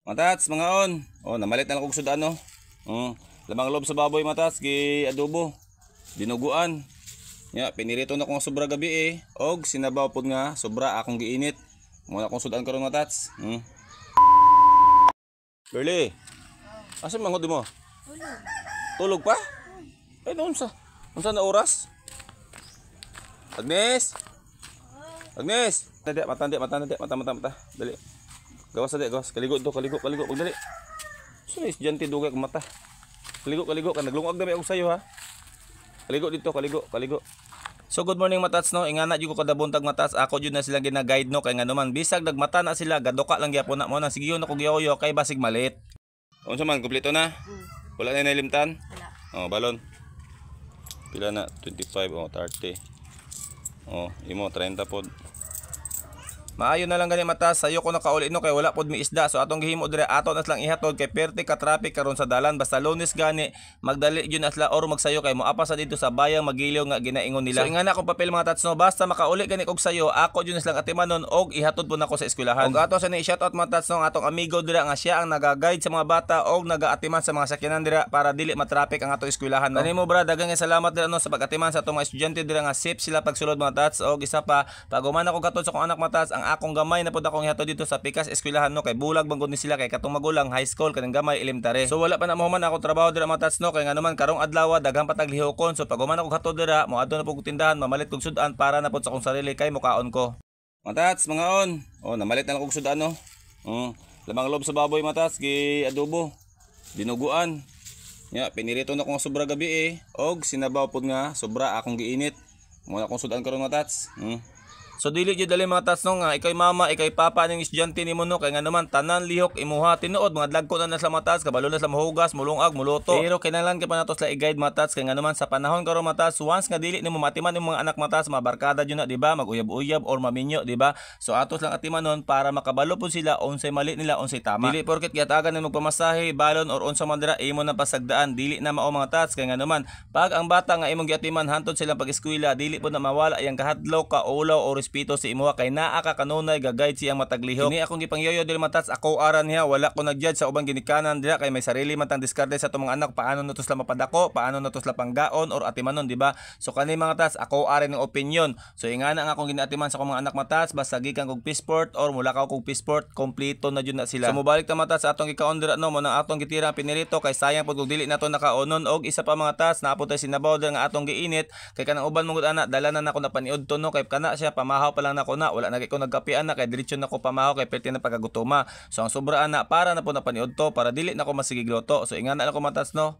Matats, mga on. Oh, namalit na lang kog sudan, no. Oh, lamang loob sa baboy, matats, gi adobo. Dinuguan. Ya, pinirito na ko nga sobra gabi eh. Og sinabaw pod nga sobra akong giinit. Muna akong sudan karon, matats. Berli. Asa man mo? Tulog. Tulog pa? Ay, noon sa. Unsa na oras? Agnes! Agnes! Tanda, mata, mata, mata, mata, mata, mata. Dali. Gawas na di, gawas. Kaligo to, kaligo, kaligo. Pagdali. Sino estudyante dugay kong mata? Kaligo, kaligo. Ka naglungag na ako sayo ha. Kaligo dito, kaligo, kaligo. So good morning, matats, no. Ingana jud ko kada buntag, matats. Ako jud na silang gina-guide, no, kay ngano man bisag nagmata na sila, gaduka lang gyapon na mo na sige na ko giyoyo kay basig malit. Unsa man, kumpleto na? Wala na nalimtan? Wala. Oh, balon. Pila na? 25 oh, 30. Oh, imo 30 pod. Maayo na lang gani, mata, sayo ko nakauli, no, kay wala pod mi isda. So atong gihimo dire, ato na silang ihatod kay perte ka traffic karon sa dalan. Basta Lunes gani magdali jud na sila or magsayo kay moapa sa dito sa bayang Magiliw nga ginaingon nila. So ingana akong papel, mga tats, no, basta makauli gani kog sayo, ako jud na silang atimanon og ihatod po nako sa eskwelahan. Og ato sa ni shout out, mga tats, no, ang atong amigo dira nga siya ang naga-guide sa mga bata og nagaatiman sa mga sakyanan dira para dili matraffic ang atong eskwelahan, no. Kanimo bra, daghang salamat dira, no, sa pag-atiman sa atong mga estudyante dira nga safe sila pagsulod, mga tats. Og isa pa, pag human ako katod sa akong anak, matats, ang akong gamay na pud akong ihatod dito sa pikas eskwelahan, no, kay bulag bang gud ni sila, kay katong magulang high school, kaning gamay elementary. So wala pa na mahuman ako trabaho dira, matats, no, kay ngano man karong adlaw daghan pa tag lihokon. So pag human ako hatod dira, moadto na pud kog tindahan, mamalit kog sudan para na pud sa akong sarili kay mukaon ko. Matats, mga on. Oh, namalit na lang kog sudan, no. Oh, lamang loob sa baboy, matats, gi adobo. Dinuguan. Ya, pinirito na ko nga sobra gabi eh. Og sinabaw pod nga sobra akong giinit. Muna akong sudan karon, matats. So dili jud dali, mga tats, no, nga ikay mama, ikay papa ning estudyante nimo, no, kay ngano man tanan lihok imuha. Tinuod mga dagko na na sila, matats, kabalo na sila mohugas, mulungag, muluto. Pero kinahanglan kay pa nato sila i-guide, matats, kay ngano man sa panahon karon, matats, once nga dili nimo matiman imong mga anak, matats, mabarkada jud na, di ba? Maguyab-uyab or maminyo, di ba? So ato lang atiman nun para makabalo pud sila unsay mali nila, unsay tama. Dili porket gihatagan nimo pamasahe, balon or unsa man dira imo na pasagdaan, dili na mao, mga tats, kay ngano man pag ang bata nga imong giatiman hantod silang pag-eskwela, dili pud na mawala iyang kahadlok, kaulaw o respeto sa imuha kay naa ka kanunay ga-guide siyang mataglihok. Kini akong gipangyoyo diri, matats, ako aran niya, wala ko nag-judge sa ubang ginikanan dira kay may sarili man tang diskarte sa atong mga anak, paano nato sila mapadako, paano nato sila panggaon or atimanon, di ba? So kani, mga tats, ako aran ng opinion. So ingana nga akong ginaatiman sa akong mga anak, matats, basta gikan kog passport or mulakaw kog passport, kompleto na jud na sila. So mobalik ta, matats, sa atong gikaon dira, no, mo nang atong gitira ang pinirito kay sayang pud kog dili nato nakaonon. Og isa pa, mga tats, naa pod tay sinabaw dira nga atong giinit kay kanang uban mo gud ana dala na nako na paniudto, no, kay kana siya pamahaw pa lang nako na wala na kay ko nagkape ana kay diretso na ko pamahaw kay perti na pagkagutoma. So ang sobra ana para na po na paniudto para dili na ko masigig luto. So ingana lang ko, matats, no.